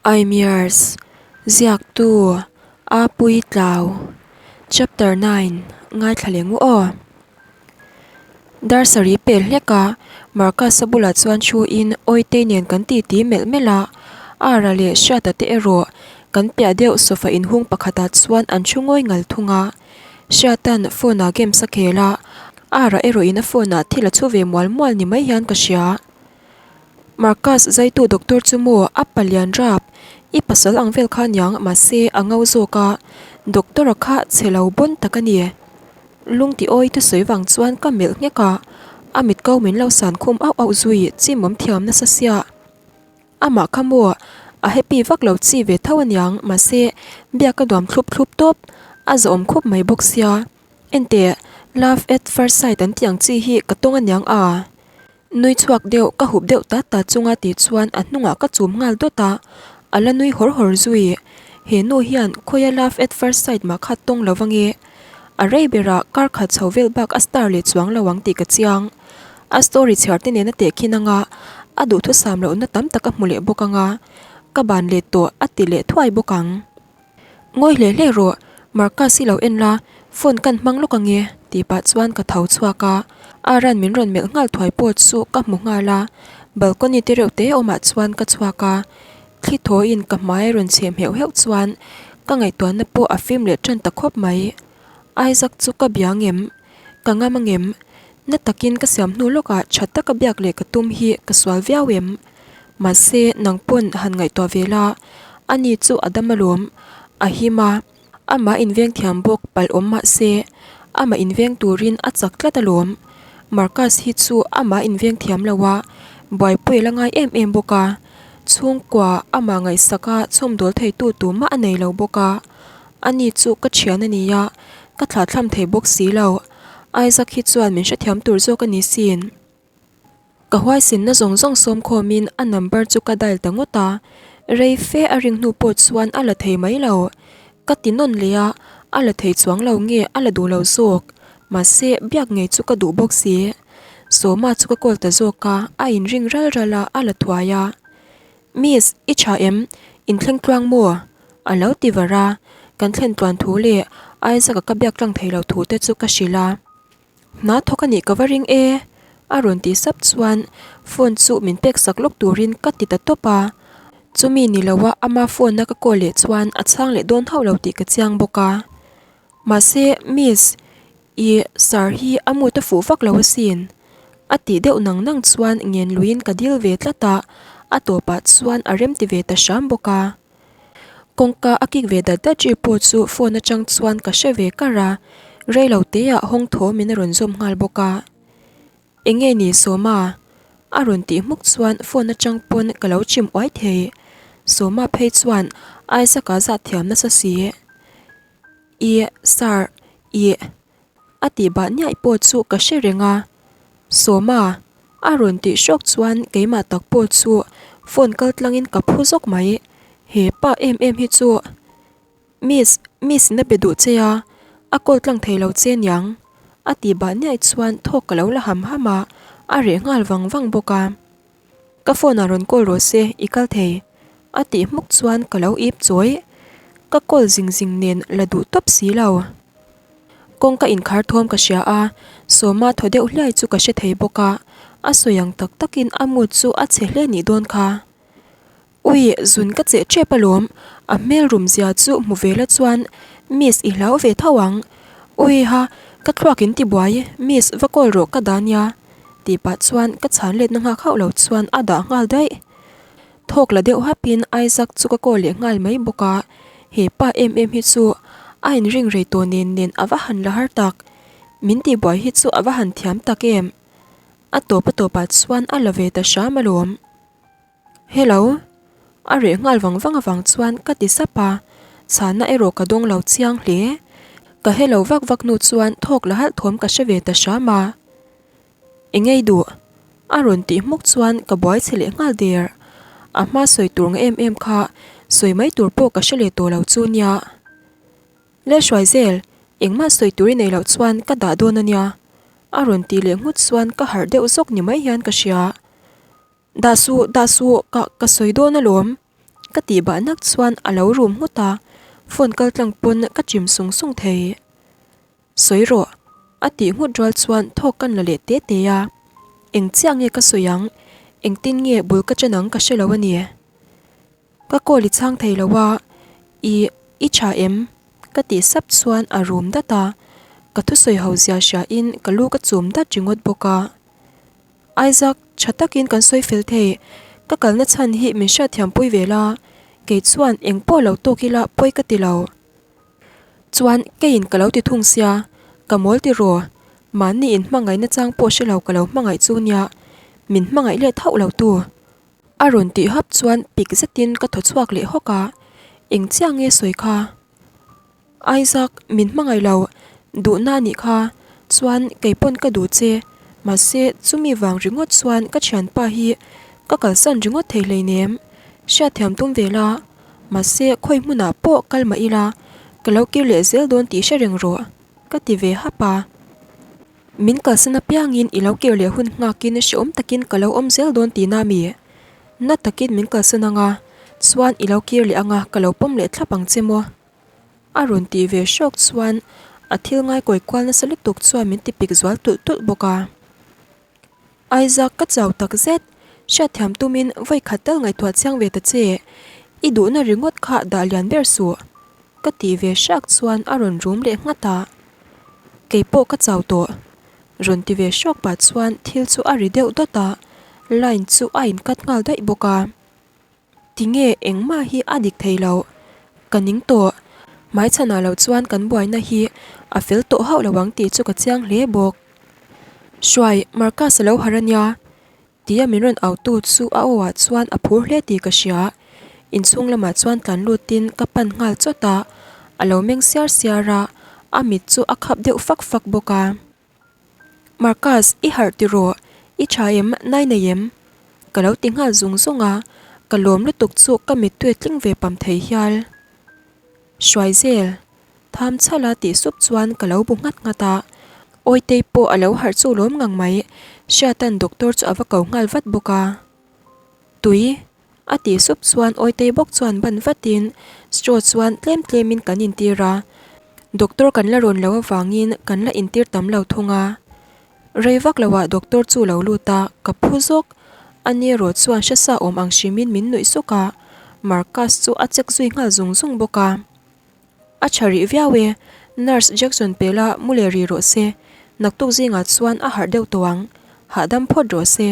Aimiers, Ziaktu, A Pui Tlau, Chapter 9, Ngaithla leh ngu aw. Dar sarih pel hlek a, Marcus-a bulah chuan thu in Awitei nen kan titi melh melh a, Ara leh Hriata te erawh kan piah deuh sofa inhung pakhatah chuan an thu ngawi ngal thung a. Hriata'n phone ah games a khel a, Ara erawh in a phone ah thil a chhu ve mual mual ni mai hian ka hria. Marcus zaitu doctor chu maw a palian rap i pasal ang vel kha aniang mahse a ngo zawk a doctor a kha chhe lo bawn tak a ni. Lung ti awi thusawi vang chuan ka melh nghek a a mit ko min lo san khum auh auh zui chimawm thiam nasa sia. Amah kha maw a happy vak lo chi ve tho aniang mahse biak a duam thlup thlup tawp a zahawm khup mai bawk sia. Enteh love at first sight an tih ang chi hi ka tawng aniang a. Nui chhuak deuh ka hup deuh tat tat chunga tih chuan a hnungah ka chum nghal dawt a, a la nui hawr hawr zui. He nu hian khawia love at first sight mah kha tawng lo ange. A rei berah kar khat chho vel bak a star leh chuang lo ang tih ka chiang. A story chhiar te nen a tehkhin anga a duhthusam lohna tam tak a hmu leh bawk anga ka ban leh tawh a ti leh thuai bawk ang. Ngawi hle hle rawh, Marcus hi lo en la, phone kan hmang lawk ange tih pah chuan ka tho chhuak a, Aran min rawn melh nghal thuai pawh chu ka hmu nghal a, balcony te reuh te awmah chuan ka chhuak a, thli thawiin ka hmai a rawn chhem heuh heuh chuan ka ngaihtuahna pawh a fim leh tan ta khawp mai. Isaac chu ka bia ngem, ka ngam angem, na takin ka siam hnu lawkah tha taka biak leh ka tum hi ka sual viau em? Mahse, nang pawn han ngaihtuah ve la, ani chu a dam alawm, a him a, amah inveng thiam bawk palh awm mahse, amah inveng turin a chak tlat alawm. Marcus hi chu amah inveng thiam lo a, buaipui a la ngai em em bawk a, chhungkua amah ngaihsak a chhawmdawl theitu tumah a nei lo bawk a, ani chu ka thian a ni a, ka thlahthlam thei bawk si lo. Isaac hi chuan min hrethiam tur zawk a ni sin. Ka huaisinna zawng zawng sawm khawmin a number chu ka dial ta ngawt a, rei fe a ring hnu pawh chuan a la thei mai lo. Ka ti nawn leh a, a la thei chuang lo nge a la duh lo zawk, mahse biak ngei chu ka duh bawk si. Sawma chu ka call ta zawk a, a inring ral ral a, a la thuai a. Miss, i tha em? In thleng tluang maw? A lo ti var a, kan thlen tluan thu leh Isaac-a ka biak tlang thei lo thu te chu ka hrilh a. Hna thawk a nih ka va ring e, a rawn tih sap chuan phone chu min pek sak lawk turin ka ti ta tawp a. Chumi ni loa ama phone a ka call leh chuan a chhang leh dawn hauh lo tih ka chiang bawk a. Mahse miss, i sir hi a mood a fuh vak lo asin. A tih deuh nang nang chuan ngen luiin ka dil ve tlat a, a tawpah chuan a rem ti ve ta hram bawk a. Kawngka a kik ve dat dat ri pawh chu phone atang chuan ka hre ve kar a, rei lo te ah hawng thaw min a rawn zawm nghal bawk a. Enge ni Sawma? A rawn tih hmuk chuan phone atang pawn ka lo chim uai thei. Sawma phei chuan Isaac-a zat thiam nasa si. Ih, sir, ih. A tih bah niaih pawh chu ka hre reng a, Sawma a rawn tih hrawk chuan keimah tak pawh chu phone kal tlangin ka phu zawk mai, he pa em em hi chu Miss, Miss in a pe duh che a, a call tlang thei lo che niang a tih bah niaih chuan thawk ka lo la ham ham a, a reh nghal vang vang bawk a. Ka phone ah rawn call rawh se, i kal thei a tih hmuk chuan ka lo ip chawi, ka call zing zing nen la duh tawp si lo. Kawngka inkhar thawm ka hria a, Sawma thaw deuh hliai chu ka hre thei bawk a, a sawi ang tak takin a mood chu a chhe hle nih dawn kha. Ui, zun ka cheh tep alawm, a hmel rum zia chu hmu ve la chuan Miss i hlau ve tho ang. Ui ha, ka thluak in ti buai, Miss va call rawh ka dah nia tih pah chuan ka chhan letna nghak hauh lo chuan a dah nghal daih. Thawk la deuh hapin Isaac chu ka call leh nghal mai bawk a, he pa em em hi chu a inring rei tawh nen nen a va han la har tak, min tihbuai hi chu a va han thiam tak em. A tawp a tawpah chuan a la ve ta hram alawm. Hello. A reh nghal vang vang avang chuan ka ti sap a, chhanna erawh ka dawng lo chiang hle. Ka hello vak vak hnu chuan thawk la halh thawm ka hre ve ta hram a. Engei duh? A rawn tih hmuk chuan ka buai chhe leh nghal der. A hma sawi tur nga em em kha sawi mai tur pawh ka hre leh tawh lo chu nia. Lehruai zel, engmah sawi tur i nei loh chuan ka dah dawn a nia. A rawn tih leh nghut chuan ka harh deuh zawk ni mai hian ka hria. Dah suh, dah suh, ka ka sawi dawn alawm. Ka tih bah nak chuan a lo rum nghut a, phone kal tlang pawn ka chim sung sung thei. Sawi rawh, a tih nghut rual chuan thawk kan la leh te te a. Eng chiah nge ka sawi ang, engtin nge bul ka chen ang ka hre lo a ni. Ka call i chhang thei lo a, i, i tha em? Ka tih sap chuan a rum dat a, ka thusawi ho zia hria in ka lu ka chum dat ringawt bawk a. Isaac, tha takin kan sawi fel thei, ka kalna chhan hi min hriatthiam pui ve la, kei chuan eng pawh lo tawk ila pawi ka ti lo. Chuan keiin ka lo ti thung sia, ka mawl ti raw, mahni in hmangaihna chang pawh hre lo ka lo hmangaih chu nia, min hmangaih let hauh lo tu. A rawn tih hap chuan pik zetin ka thaw chhuak leh hawk a, eng chiah nge sawi kha? Isaac, min hmangaih lo, duhna a nih kha, chuan kei pawn ka duh che, mahse chumi vang ringawt chuan ka thianpa hi ka kalsan ringawt thei hleinem, hriatthiam tum ve la, mahse khawi hmunah pawh kal mah ila ka lo kir leh zel dawn tih hre reng rawh, ka ti ve hap a. Min kalsan apiangin i lo kir leh hun nghakin hreawm takin ka lo awm zel dawn tihna a mi? Na takin min kalsan anga, chuan i lo kir leh anga ka lo pawm leh thlap ang che maw? A rawn tih ve hrawk chuan a thil ngaikawi kual nasa lutuk chuan min ti pik zual tulh tulh bawk a. Isaac ka chau tak zet, hriatthiam tumin vawi khat tal ngaihtuah chiang ve ta che, i duhna ringawt kha dah lian ber suh. Ka tih ve hrak chuan a rawn rum leh nghat a, Kei pawh ka chau tawh. Rawn ti ve hrawk pah chuan thil chu a ri deuh dawt a, line chu a in cut nghal daih bawk a. Tinge engmah hi a dik thei lo. Ka ning tawh. Hmaichhanah lo chuan kan buaina hi a fel tawh hauh lo ang tih chu ka chiang hle bawk. Hruai, Marcus a lo harh a nia. Tia min rawn au tu chu a aw ah chuan a phur hle tih ka hria. Inchhung lamah chuan tlan lutin ka pan nghal chawt a, a lo meng siar siar a, a mit chu a khap deuh fak fak bawk a. Marcus, i harh tiraw? I tha em? Nai nei em? Ka lo ti nghal zung zung a, ka lawm lutuk chu ka mittui tling ve pam thei hial. Hruai zel, Tham chhala tih sup chuan ka lo bu nghat nghat a, Awitei pawh a lo harh chu lawm ngang mai, Hriata'n doctor chu a va ko nghal vat bawk a. Tui! A tih sup chuan Awitei bawk chuan ban vatin straw chuan tlem tlemin kan intir a, doctor kan la rawn lo avangin kan la intir tam lo thung a. Rei vak loah doctor chu lo lut a, ka phu zawk. Ani erawh chuan hresa awm ang hrimin min nuih suk a, Marcus chu a check zui nghal zung zung bawk a. A tha rih viau e, nurse Jackson pela mu leh rih rawh se, naktuk zingah chuan a harh deuh tawh ang, hahdam phawt rawh se.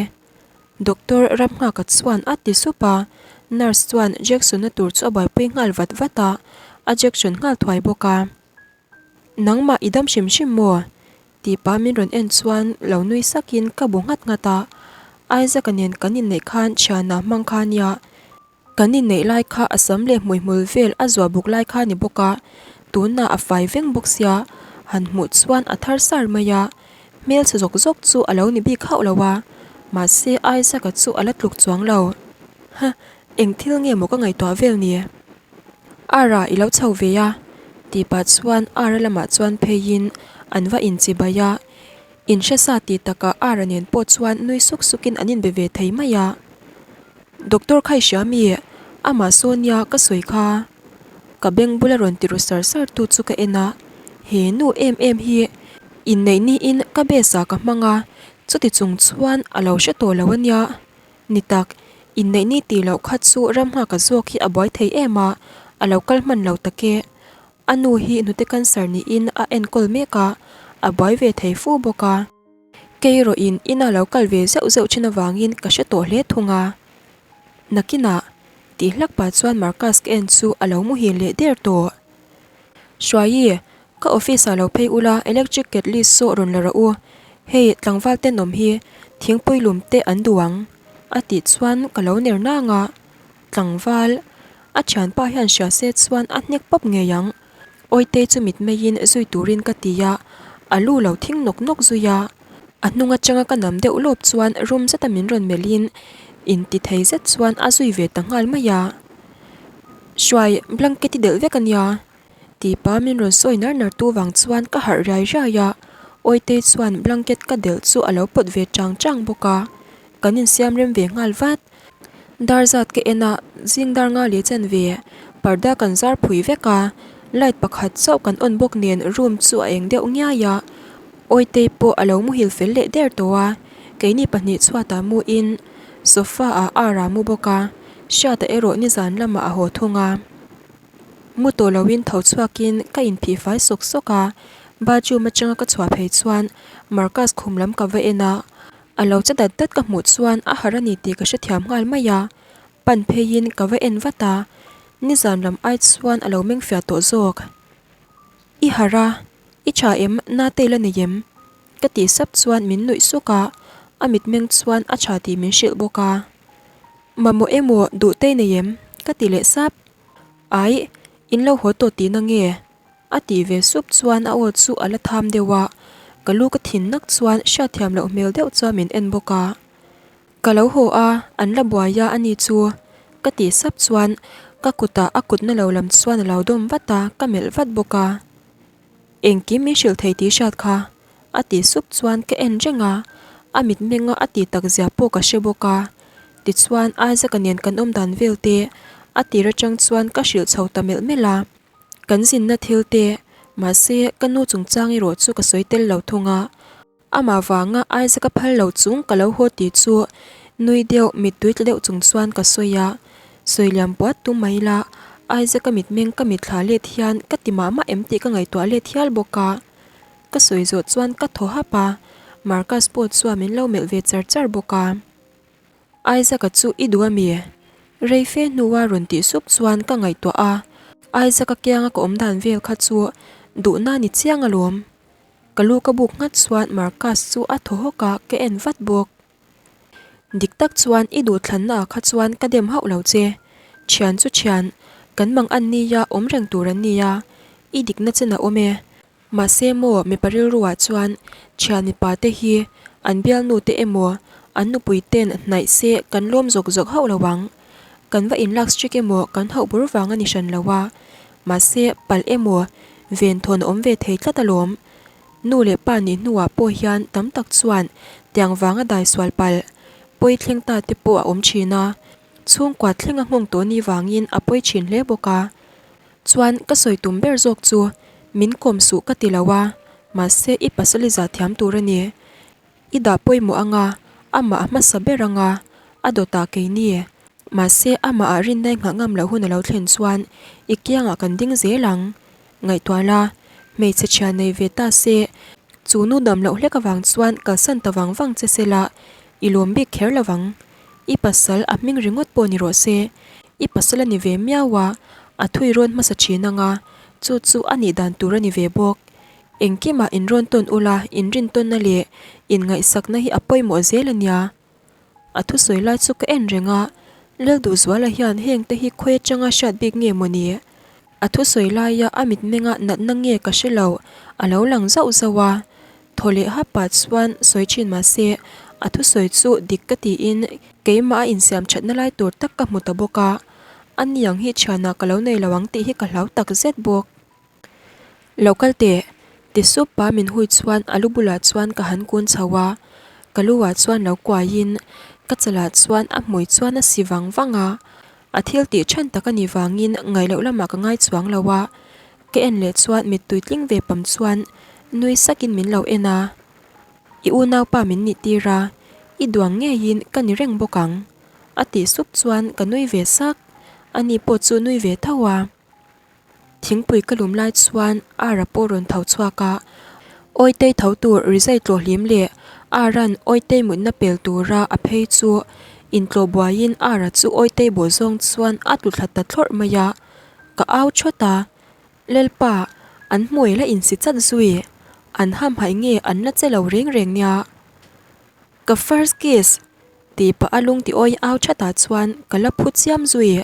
Doctor Ramnghaka chuan a ti sup a, nurse chuan Jackson-a tur chu a buaipui nghal vat vat a, a jection nghal thuai bawk a. Nangmah i dam hrim hrim maw? Tih pah min rawn en chuan lo nui sakin ka bu nghat nghat a, Isaac-a nen kan inneih khan thiana hmang kha nia, Kan inneih lai kha a sam leh hmuihmul vel a zuah buk lai kha a ni bawk a, tunah a fai veng bawk sia, han hmuh chuan a thar sar mai a, hmelchhe zawk zawk chu a lo ni bik hauh lo a, mahse Isaac-a chu a la tluk chuang lo. Huh, eng thil nge maw ka ngaihtuah vel ni? Ara i lo chho ve a, tih pah chuan Ara lamah chuan pheiin an va inchibai a, inhre sa tih takah Ara nen pawh chuan nui suk sukin an inbe ve thei mai a. Doctor kha i hria mi? Amah Sonia ka sawi kha. Ka beng bula rawn ti ru sar sar tu chu ka en a, he nu em em hi inneih niin ka base ah ka hmang a, chuti chung chuan a lo hre tawh lo a nia. Ni tak, inneih ni tih loh kha chu ram nghaka zawk hi a buai thei em a, a lo kal hman lo tak e. A nu hi hnute cancer niin a enkawl mek a, a buai ve thei fu bawk a. Kei erawhin ina lo kal ve zeuh zeuh thin avangin ka hre tawh hle thung a. Nakinah, tih hlak pah chuan Marcus ka en chu a lo muhil leh der tawh. Hruaii, ka office ah lo phei ula electric kettle saw rawn la rawh u. Hei, tlangval tenawm hi thingpui lum te an duh ang, a tih chuan ka lo ner nang a. Tlangval, a thianpa hian hria se chuan a hnek pawp ngei ang. Awitei chu mitmeiin zui turin ka ti a, a lu lo thing nawk nawk zui a. A hnung atanga ka nam deuh lawp chuan rum zeta min rawn melhin inti thei zet chuan a zui ve ta nghal mai a. Hruai, blanket i delh vek a nia, tih pa min rawn sawi nar nar tu vang chuan ka harh riai riai a. Awitei chuan blanket ka delh chu a lo pawt ve chang chang bawk a, kan insiam rem ve nghal vat. Dar zat ka en a, zing dar nga leh chanve parda kan zar phui vek a, light pakhat chauh kan on bawk nen room chu a eng deuh ngiai a, Awitei pawh a lo muhil fel leh der tawh a, keini pahnih chhuatah mu in sofa ah ar a mu bawk a, Hriata erawh nizan lamah a haw thung a. Mu tawh loin tho chhuakin ka inphih fai sawk sawk a, bathroom atanga ka chhuah phei chuan Marcus khum lam ka va en a, A lo che dat dat ka hmuh chuan a harh a ni tih ka hrethiam nghal mai a, pan pheiin ka va en vat a, nizan lam ai chuan a lo meng fiah tawh zawk. I harh a, i tha em nate la nei em? Ka tih sap chuan min nuih suk a, a mitmeng chuan a tha tih min hrilh bawk a. Mamawh emaw duh te nei em? Ka ti leh sap. Aih, in lo haw tawh tihna nge? A tih ve sup chuan a aw chu a la tham deuh a, ka lu ka thin nak chuan hriatthiam loh hmel deuh chuan min en bawk a. Ka lo haw a, an la buai a a ni chu ka tih sap chuan ka kutah a kutna lo lam chuan a lo dawm vat a, ka melh vat bawk a. Engkim min hrilh thei tih hriat kha a tih sup chuan ka en reng a, a mitmenga a tih tak zia pawh ka hre bawk a. Tichuan Isaac-a nen kan awm dan vel te a tir atang chuan ka hrilh chho ta melh melh a. Kan zinna thil te, mahse ka nu chungchang erawh chu ka sawi tel lo thung a. Amah vanga Isaac a phal lo chung ka lo haw tih chu nui deuh mittui tla deuh chung chuan ka sawi a. Sawi liam puat tum mai ila, Isaac a mitmeng ka mitthla let hian ka ti mah mah em tih ka ngaihtuah let hial bawk a. Ka sawi zawh chuan ka thaw hap a, Marcus pawh chuan min lo melh ve char char bawk a. Isaac-a chu i duh a mi? Rei fe hnua rawn tih sup chuan ka ngaihtuah a, Isaac-a kianga ka awm dan vel kha chu duhna ni chiang alawm. Ka lu ka buk nghat chuan Marcus chu a thaw hawk a, ka en vat bawk. Dik tak chuan i duhthlanna ah kha chuan ka dem hauh lo che. Thian chu thian, kan mang an nia awm reng tur an nia, i dikna chen a awm e. Mahse maw mipa rilruah chuan thian mipa te hi an bialnu te emaw an nupui ten hnaih se kan lawm zawk zawk hauh lo ang. Kan va inlak strict emaw kan hauh bur vang a ni hran lo a, mahse palh emaw venthawn a awm ve thei tlat alawm. Nu leh pa nih hnuah pawh hian tam tak chuan tiang vanga dai sual palh pawi thleng ta te pawh a awm thin a, chhungkua thlenga nghawng tawh ni vangin a pawi thin hle bawk a. Chuan ka sawi tum ber zawk chu min kawm suh ka ti lo a, mahse i pasal i zah thiam tur a ni. I dah pawimawh anga, amah a hmasa ber anga, a dawtah keini. Mahse amah ah rinna i nghah ngam loh hun a lo thlen chuan i kiangah kan ding zel ang. Ngaihtuah la, hmeichhe thian nei ve ta se, chu nu dam loh hlek avang chuan kalsan ta vang vang che se la, i lawm bik kher lo vang. I pasal a hming ringawt pawh ni rawh se, i pasal a ni ve miau a, a thui rawn hmasa thin ang a, chu chu a nih dan tur a ni ve bawk. Engkimah inrawn tawn ula, inrintawnna leh inngaihsakna hi a pawimawh zel a nia. A thusawi lai chu ka en reng a, Lalduhzuala hian heng te hi khawi atanga hriat bik nge maw ni? A thusawi laia a mitmenga natna nge ka hre lo, a lo lang zauh zauh a. Thaw leh hap pah chuan sawi thin mah se, a thusawi chu dik ka tiin keimah a insiam thatna lai tur tak ka hmu ta bawk a. A niang hi thianah ka lo nei lo ang tih hi ka hlau tak zet bawk. Lo kal teh, ti sup pa min hui chuan a lu bulah chuan ka han kun chho a, ka lu ah chuan lo kuaiin ka chalah chuan a hmui chuan a si vang vang a. A thil tih then tak a nih vangin ngaih loh lamah ka ngai chuang lo a, ka en leh chuan mittui tling ve pam chuan nui sakin min lo en a, I unaupa min nih tir a, i duang ngeiin ka ni reng bawk ang a tih sup chuan ka nui ve sak, ani pawh chu nui ve tho a. Thingpui ka lum lai chuan Ara pawh rawn tho chhuak a, Awitei tho tur rizai tlawh hlim leh Ara'n Awitei mutna pel tura a phei chu intlawh buaiin Ara chu Awitei bawh zawng chuan a tlu thla ta thlawrh mai a, ka au thawt a, Lalpa, an hmuai la insi chat zui, an hamhaih nge an la che lo reng reng nia. Ka first kiss! Tih pah a lung ti awi au that ah chuan ka la phu chiam zui.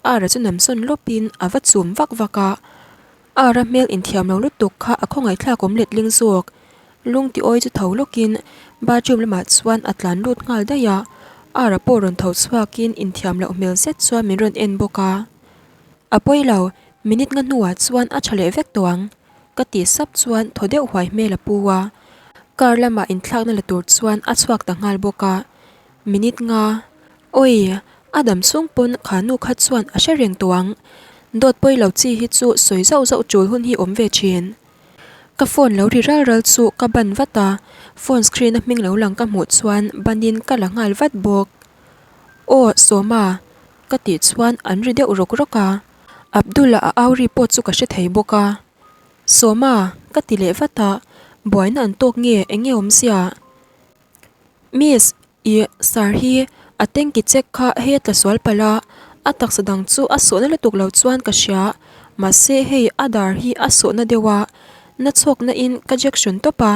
Ara chu namsawn lawp in a va chum vak vak a. Ara hmel inthiam lo lutuk kha a khawngaihthlak awm letling zawk. Lung ti awi chu tho lawk in bathroom lamah chuan a tlan lut nghal daih a. Ara pawh rawn tho chhuak in inthiam loh hmel zet chuan min rawn en bawk a. A pawi lo, minute nga hnuah chuan a tha leh vek tawh ang. Ka tih sap chuan thaw deuh huai hmel a pu a, car lama inthlakna la tur chuan a chhuak ta nghal bawk a, minute nga, Awi! A dam chung pawn kha nu kha chuan a hre reng tawh ang. Dawt pawi lo chi hi chu sawi zauh zauh tul hun hi awm ve thin. Ka phone lo ri ral ral chu ka ban vat a, phone screen a hming lo lang ka hmuh chuan banin ka la nghal vat bawk. Aw Sawma ka tih chuan an ri deuh rawk rawk a, Abdul-a a au ri pawh chu ka hre thei bawk a. Sawma ka ti leh vat a, buaina an tawk nge eng nge awmzia? Miss, Ih, sir hi a tanky check kha hei a tla sual palh a, a taksa dang chu a sawhna lutuk lo chuan ka hria, mahse hei a dar hi a sawhna deuh a, na chhawkna in ka jection tawp a,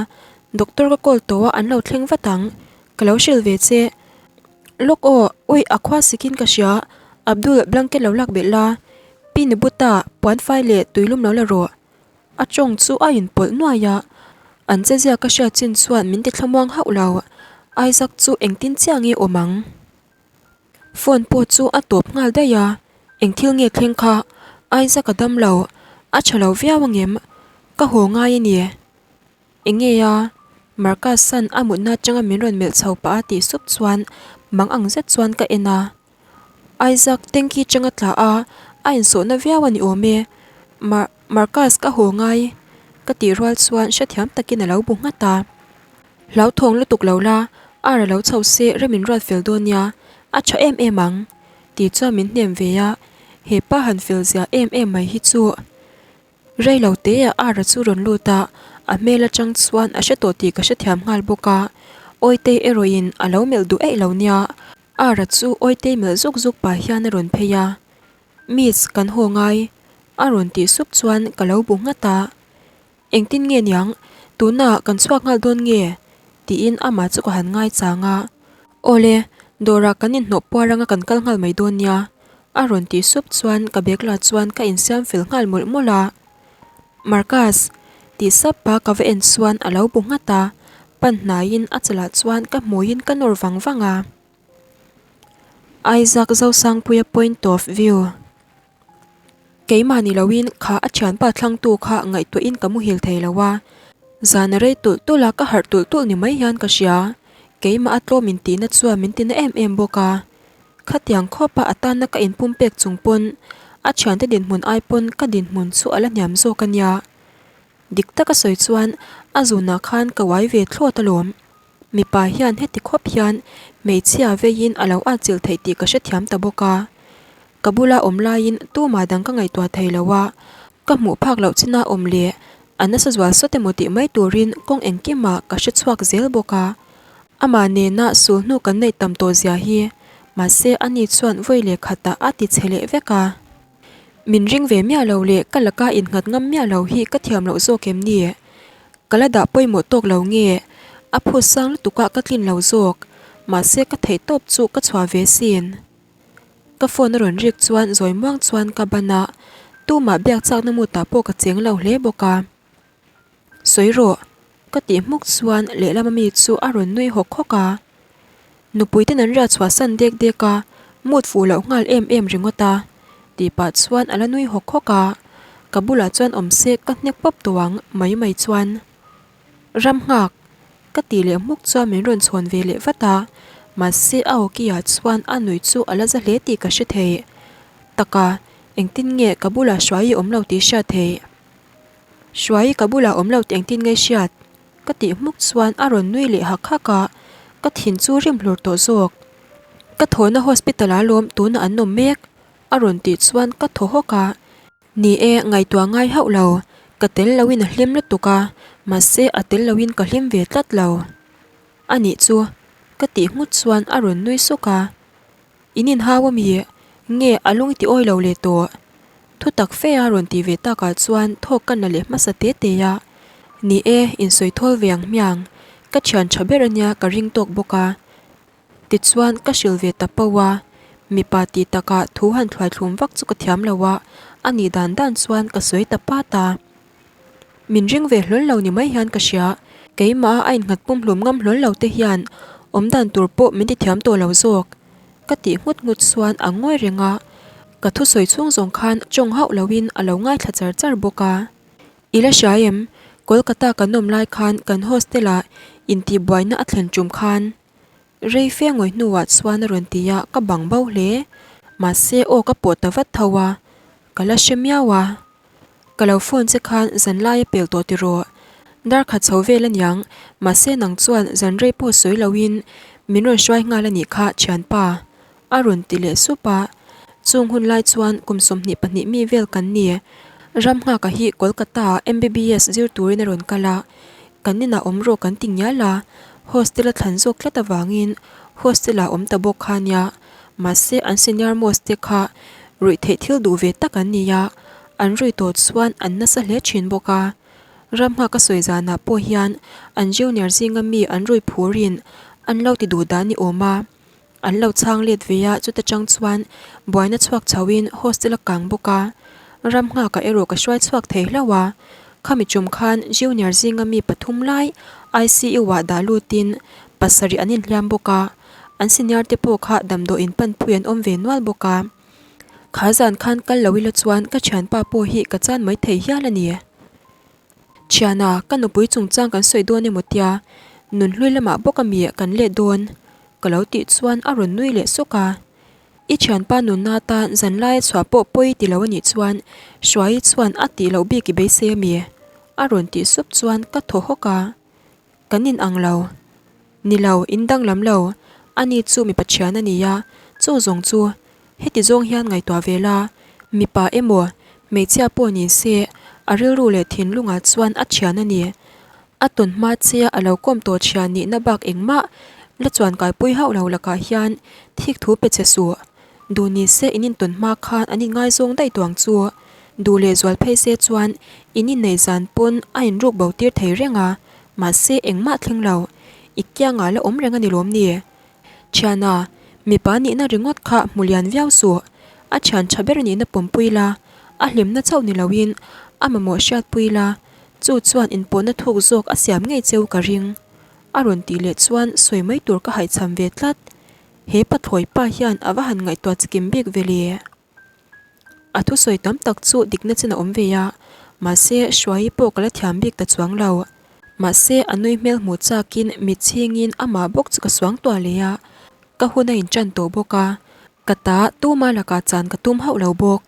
doctor ka call tawh a an lo thleng vat ang, ka lo hrilh ve che. Lawk aw, ui a khua sikin ka hria, Abdul blanket lo lak belh la, Pi Nibuta puanfai leh tuilum lo la rawh. A tawng chu a inpawlh nuai a, an chezia ka hriat chin chuan min ti thlamuang hauh lo. Isaac chu engtin chiah nge awm ang? Phone pawh chu a tawp nghal daih a, eng thil nge thleng kha? Isaac a dam lo, a tha lo viau angem? Ka haw ngai a ni. Eng nge a? Marcus-a'n a mutna atanga min rawn melh chho pah a tih sup chuan mang ang zet chuan ka en a. Isaac tanky changa tla a, a insawhna viau a ni awm e. Mar Marcus ka haw ngai ka tih rual chuan hrethiam takin a lo bu nghat a. Hlauthawng lutuk lo la, ar a lo chho se rem in ruat fel dawn nia, a tha em em ang tih chuan min hnem ve a, he pa han fel zia em em mai hi chu. Rei lo te ah Ara chu rawn lut a, a hmel atang chuan a hre tawh tih ka hrethiam nghal bawk a, Awitei erawhin a lo melh duh eih lo nia, Ara chu Awitei melh zuk zuk pah hian a rawn phei a, Miss kan haw ngai a rawn tih sup chuan ka lo bu nghat a, Engtin nge niang, tunah kan chhuak nghal dawn nge? tiin amah chu ka han ngaichang a, Awle, dawrah kan inhnawh puar anga kan kal nghal mai dawn nia A rawn tih sup chuan ka bag lah chuan ka insiam fel nghal mawlh mawlh a. Marcus! Tih sap pa ka va en chuan a lo bu nghat a, pan hnaiin a chalah chuan ka hmuiin ka nawr vang vang a. Isaac Zosangpuia point of view. Keimah ni loin kha a thianpa thlangtu kha ngaihtuahin ka muhil thei lo a, zan a rei tulh tulh a ka harh tulh tulh ni mai hian ka hria. Keimah a tlawm intihna chuan min tina em em bawk a. Khatiang khawpa a tanna ka inpumpek chung pawn a thiante dinhmun ai pawn ka dinhmun chu a la hniam zawk a nia. Dik taka sawi chuan a zunah khan ka uai ve thlawt alawm. Mipa hian heti khawp hian hmeichhia veiin a lo atchilh theih tih ka hrethiam ta bawk a. Ka bula awm laiin tumah dang ka ngaihtuah thei lo a, ka hmuh phak loh china awm leh a nasa zual sawt emaw tih mai turin kawng engkimah ka hrechhuak zel bawk a. Amah nena sul hnu kan neih tam tawh zia hi, mahse ani chuan vawi leh khatah a ti chhe leh vek a. Min ring ve miah lo leh ka laka innghat ngam miah lo hi ka thiam loh zawk em ni? Ka la dah pawimawh tawk lo nge? A phut sang lutukah ka tlin lo zawk, mahse ka theih tawp chu ka chhuah ve sin. Ka phone a rawn rik chuan zawi muang chuan ka ban a, tumah biak chakna mutah pawh ka cheng lo hle bawk a. Sawi rawh, ka tih hmuk chuan lehlam ami chu a rawn nui hawk hawk a. Nupui ten an riah chhuah san dek dek a, mood fuh loh nghal em em ringawt a, tih pah chuan a la nui hawk hawk a. Ka bulah chuan awm se ka hnek pawp tawh ang mai mai chuan. Ram nghak, ka tih leh hmuk chuan min rawn chhawn ve leh vat a, mahse a awki ah chuan a nui chu a la za hle tih ka hre thei. Taka, engtin nge ka bulah hruai i awm lo tih hriat theih? Hruai ka bulah awm lo tih engtin nge hriat? Ka tih hmuk chuan a rawn nui leh hak hak a, ka thin chu rim hlur tawh zawk. Ka thawhna hospital ah lawm tunah an awm mek a rawn tih chuan ka thaw hawk a. Ni e, ngaihtuah ngai hauh lo, ka tel loin a hlim lutuk a, mahse a tel loin ka hlim ve tlat lo. A nih chu, ka tih nghut chuan a rawn nui suk a. In inhau ami? Nge a lung i ti awi lo leh tawh? Thu tak fe a rawn tih ve takah chuan thawk ka na leh hmasa te te a. Ni e, insawi thawl ve ang hmiang. Ka thian tha ber ania ka ring tawk bawk a. Tichuan ka hrilh ve ta pauh a. Mipa tih takah thu han thluai thlum vak chu ka thiam lo a, a nih dan dan chuan ka sawi ta pat a. Min ring ve hlawl lo ni mai hian ka hria. Keimah a innghat pumhlum ngam hlawl lo te hian awm dan tur pawh min ti thiam tawh lo zawk. Ka tih nghut nghut chuan a ngawi reng a, ka thusawi chhung zawng khan tawng hauh loin a lo ngaithla char char bawk a. I la hria em? Kolkata kan awm lai khan kan hostel ah intihbuaina a thlen tum khan rei fe ngawi hnuah chuan a rawn ti a, ka bang bo hle. Mahse aw ka pawh ta vat tho a, ka la hre miau a. Ka lo phone che khan zan lai a pel tawh tiraw? Dar khat chho vel aniang, mahse nang chuan zan rei pawh sawi loin min rawn hruai nghal a nih kha thianpa, a rawn ti leh sup a. Chung hun lai chuan kum 22 mi vel kan ni. Ramnghaka hi Kolkata ah MBBS zir turin a rawn kal a, kan inah awm rawh kan ti ngial a, hostel a thlan zawk tlat avangin hostel ah awm ta bawk kha nia. Mahse an senior most te kha ruih theih thil duh ve tak an ni a, an rui tawh chuan an nasa hle thin bawk a. Ramnghaka sawi zanah pawh hian an junior zinga mi an rui phurin an lo ti duh dan ni awm a. An lo chhang let ve a, chuta tang chuan buaina chhuak chhoin hostel a kang bawk a. Ramnghaka erawh ka hruai chhuak thei hlauh a, khami tum khan junior zinga mi pathum lai ICU ah dah lutin pasarih an inhliam bawk a. An senior te pawh kha damdawiin panpui an awm ve nual bawk a. Kha zan khan kal lo ila chuan ka thianpa pawh hi ka chan mai thei hial a ni. Thiana, ka nupui chungchang kan sawi dawn emaw tia, nunhlui lamah bawk a mi kan let dawn ka lo tih chuan a rawn nui leh sawk a. I thianpa nunna atan zan laia chhuah pawh pawi ti lo a nih chuan Hruaii chuan a tih loh bik i beisei a mi? A rawn tih sup chuan ka thaw hawk a. Kan in ang lo. Ni lo, in danglam lo. Ani chu mipa thian a ni a, chu zawng chu heti zawng hian ngaihtuah ve la, mipa emaw, hmeichhia pawh ni se, a rilru leh thinlungah chuan a thian a ni. A tawn hma che a lo kawm tawh thian nihna bak engmah la chuan kaipui hauh lo lakah hian thik thu pe che suh. Duh ni se in intawn hma khan an inngaizawng daih tawh ang chu. Duh leh zual phei se chuan in inneih zan pawn a inruk bo tir thei reng a, mahse engmah thleng lo. I kiangah la awm reng a ni lawm ni? Thiana, mipa nihna ringawt kha hmu lian viau suh. A thian tha ber nihna pawmpui la, a hlimna chauh ni loin a mamawh hriatpui la, chu chuan inpawhna thuk zawk a siam ngei cheu ka ring. A rawn tih leh chuan sawi mai tur ka haihchham ve tlat. He pathlawi pa hian a va han ngaihtuah chikim bik ve le. A thusawi tam tak chu dikna chin a awm ve a, mahse Hruaii pawh ka la thiam bik ta chuang lo. Mahse a nui hmel hmuh chakin mit chhingin amah bawk chu ka suang tuah leh a, ka hun a inṭan tawh bawk a, ka ta tuma lakah chan ka tum hauh lo bawk.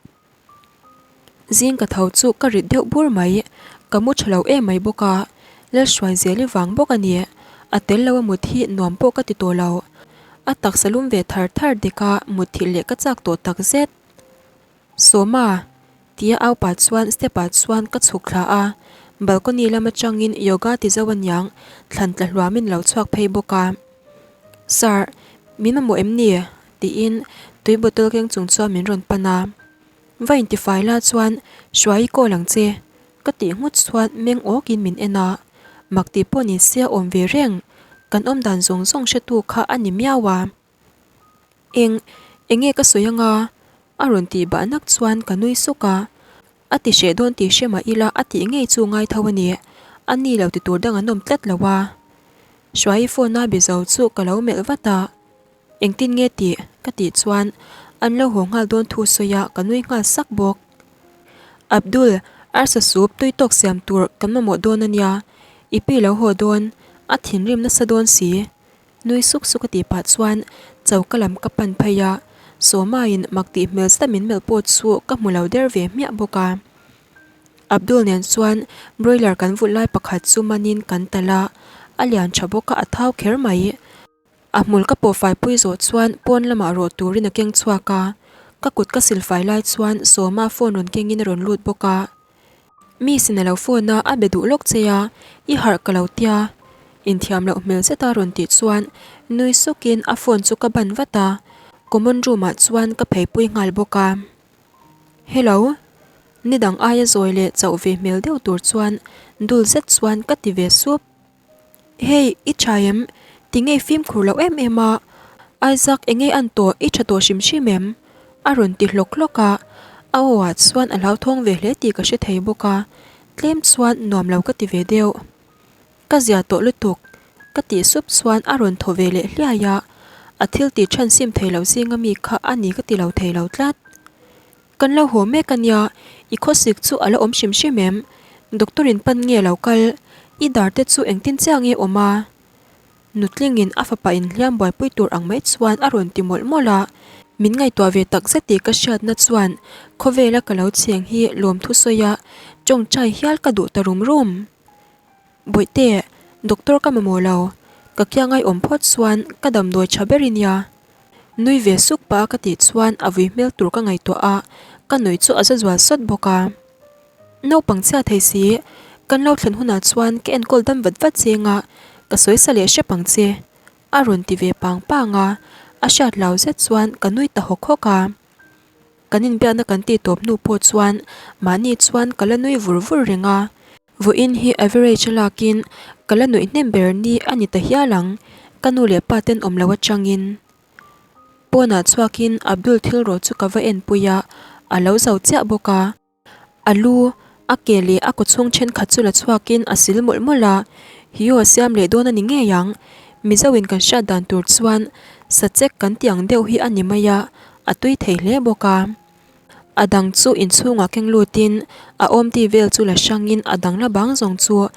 Zing ka tho chu ka rit deuh bur mai, ka mu tha lo em mai bawk a, Lalhruaizeli vang bawk a ni, a tel lo a mut hi nuam pawh ka ti tawh lo, a taksa lum ve thar thar dek a mut thilh leh ka chak tawh tak zet. Sawma! tia au pah chuan step ah chuan ka chhuk thla a, balcony lam atangin yoga ti zo aniang thlan tla hluamin lo chhuak phei bawk a. Sir, min mamawh em ni? tiin tui bottle keng chung chuan min rawn pan a. Va intifai la chuan Hruai i call ang che ka tih nghut chuan meng awkin min en a. Mak tih pawh ni se a awm ve reng, kan awm dan zawng zawng hretu kha a ni miau a. Eng, enge ka sawi anga? A rawn tih bah nak chuan ka nui suk a. A ti hreh dawn tih hre mah ila a tih ngei chu ngai tho a ni. A ni lo ti tur dang an awm tlat lo a. Hruaii phone a be zo chu ka lo melh vat a. Engtin nge tih? Ka tih chuan an lo haw nghal dawn thu sawi a ka nui nghal sak bawk. Abdul, arsa sup tui tawk siam tur kan mamawh dawn a nia. I pi lo haw dawn, a thinrim nasa dawn si. Nui suk suk a tih pah chuan choka lam ka pan phei a, Sawmaiin mak tih hmel zet a min melh pawh chu ka hmu lo der ve hmiah bawk a. Abdul nen chuan broiler kan vulh lai pakhat chu manin kan talh a, a lian tha bawk a a thau kher mai. A hmul ka pawh fai pui zawh chuan pawn lamah rawh turin a keng chhuak a, ka kut ka sil fai lai chuan Sawma phone rawn kengin a rawn lut bawk a. Mi sin a lo phone a, a be duh lawk che a, i harh ka lo tia. Inthiam loh hmel zeta rawn tih chuan nui sukin a phone chu ka ban vat a, common room ah chuan ka pheipui nghal bawk a. Hello. Ni dang aia zawi leh chauh ve hmel deuh tur chuan dul zet chuan ka ti ve sup. Hey, i tha em? Tinge i fimkhur loh em em a? Isaac, enge an tawh? I tha tawh hrim hrim em? A rawn ti hlawk hlawk a, a aw ah chuan a hlauthawng ve hle tih ka hre thei bawk a, tlem chuan nuam lo ka ti ve deuh. Ka zia tawh lutuk, ka tih sup chuan a rawn thaw ve leh hliai a, a thil tih chhan sim thei lo zinga mi kha a ni ka ti lo thei lo tlat. Kan lo haw mek a nia, i khawsik chu a la awm hrim hrim em? Doctor in pan nge lo kal? I dar te chu engtin chiah nge awm a? Nutlingin a fapa inhliam buaipui tur ang mai chuan a rawn ti mawlh mawlh a. Min ngaihtuah ve tak zet tih ka hriatna chuan khawvela ka lo cheng hi lawmthu sawi a, tawngtai hial ka duh ta rum rum. Bawihte, doctor ka mamawh lo, ka kiangai awm phawt chuan ka damdawi tha ber i nia. Nui ve suk pah a ka tih chuan a vui hmel tur ka ngaihtuah a, ka nuih chu a za zual sawt bawk a. Naupang chhia thei si, kan lo thlen hunah chuan ka enkawl dam vat vat cheng a, ka sawi sa leh hrep ang che. A rawn ti ve pang pang a, a hriat lau zet chuan ka nui ta hawk hawk a. Kan inbiakna kan tih tawp hnu pawh chuan mahni chuan ka la nui vur vur reng a. Vawiin hi average a lakin ka la nuih hnem ber ni a ni ta hial ang, ka nu leh pa ten awm lo atangin. Pawnah chhuakin Abdul thil rawh chu ka va enpui a, a lo zo chiah bawk a. A lu, a ke leh a kawchhung thenkhat chu la chhuakin a sil mawlh mawlh a, Hio a siam leh dawn a ni ngei ang. Mizo in kan hriat dan tur chuan sachek kan tih ang deuh hi a ni mai a, a tui thei hle bawk a. A dang chu inchhungah keng lutin a awmti vel chu la hrangin a dang la bang zawng chu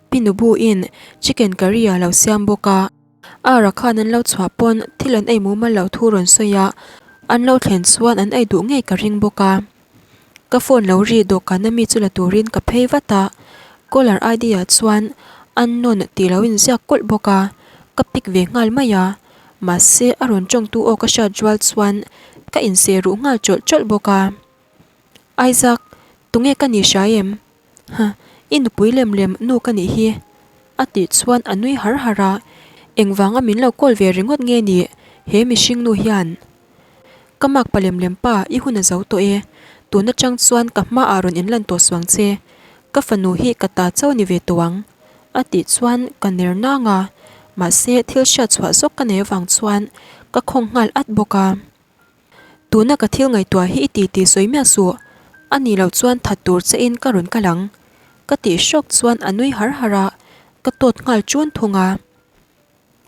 Pinubu in chicken curry a lo siam bawk a. Ara khan an lo chhuah pawn thil an ei mumal loh thu rawn sawi a, an lo thlen chuan an ei duh ngei ka ring bawk a. Ka phone lo ri dawhkan ami chu la turin ka phei vat a, caller ID ah chuan unknown tih lo inziak kawlh bawk a, ka pick ve nghal mai a, mahse a rawn tawngtu aw ka hriat rual chuan ka inseh ruh nghal tawlh tawlh bawk a. Isaac, tunge ka nih hria em? Huh, i nupui lem lem nu ka nih hi a tih chuan a nui har har a, engvanga min lo call ve ringawt nge nih he mihring nu hian? Ka mak pa lem lem pa, i hun a zo tawh e. Tun atang chuan ka hmaah rawn inlan tawh suang che. Ka fanu hi ka ta chauh ni ve tawh ang. A tih chuan ka ner nang a, mahse thil hriat chhuah zawk ka nei avang chuan ka khawng nghal at bawk a. Tuna ka thil ngaihtuah hi i ti tih sawi miah suh, a nih loh chuan that tur che in ka rawn kal ang. Ka tih hrawk chuan a nui har har a, ka tawt nghal chun thung a.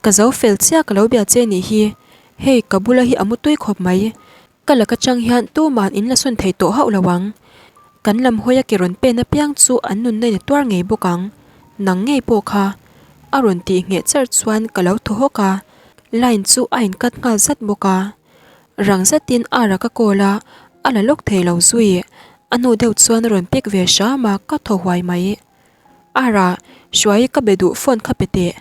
Ka zo fel chiah ka lo bia che nih hi, hei ka bula hi a mu tui khawp mai, ka laka chang hian tuman in la sun thei tawh hauh lo ang. Kan lam hawi a ke rawn pen apiang chu an nunna in a tuar ngei bawk ang, nang ngei pawh kha. A rawn tih ngheh char chuan ka lo thaw hawk a, line chu a in cut nghal zat bawk a. Rang zetin Ara ka call a, a la lawk thei lo zui, a hnu deuh chuan a rawn pick ve hram a, ka thaw huai mai. Ara, Hruai ka be duh phone kha pe teh.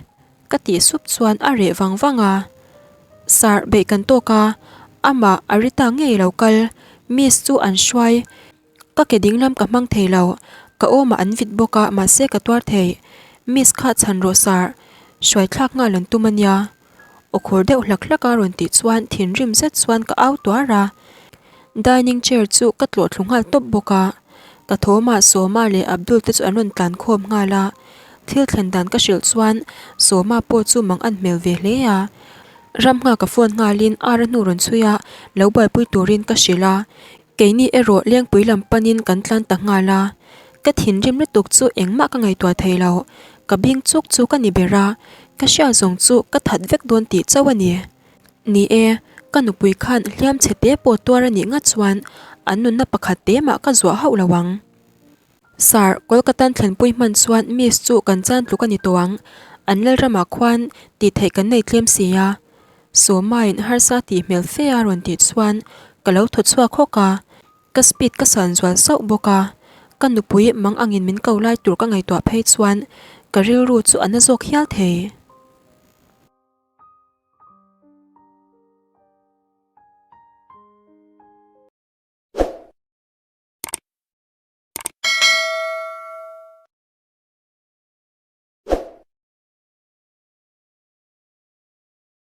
Ka tih sup chuan a reh vang vang a. Sir, beih kan tawk a, amah Arita ngei lo kal, Miss chu an hruai. Ka ke dinglam ka hmang thei lo, ka awmah an vit bawk a mahse ka tuar thei. Miss kha chhan rawh sir, hruai thlak nghal an tum a nia. Aw khur deuh hlak hlak a rawn tih chuan thinrim zet chuan ka au tuar a. Dining chair chu ka tlawh thlu nghal tawp bawk a. Ka thawmah Sawma leh Abdul te chu an rawn tlan khawm nghal a. Thil thlen dan ka hrilh chuan Sawma pawh chu mang an hmel ve hle a. Ram nghak a phone nghalin ar a hnu rawn chhui a, lo buaipui turin ka hrilh a. Keini erawh Lengpui lam panin kan tlan ta nghal a, ka thinrim lutuk chu engmah ka ngaihtuah thei lo, ka bing chuk chu ka ni ber a, ka hria zawng chu ka that vek dawn tih chauh a ni. Ni e, ka nupui khan hliam chhe te pawh tuar a nih ngat chuan an nunna pakhat te mah ka zuah hauh lo ang. Sir, Kolkatan thlenpui hman chuan Miss chu kan chan tluk a ni tawh ang, an Lalramah khuan tih theih kan nei tlem si a. Sawmain harsa tih hmel fe a rawn tih chuan ka lo thaw chhuak hawk a, ka speed ka san zual sauh bawk a, ka nupui mang angin min ko lai tur ka ngaihtuah phei chuan ka rilru chu a na zawk hial thei.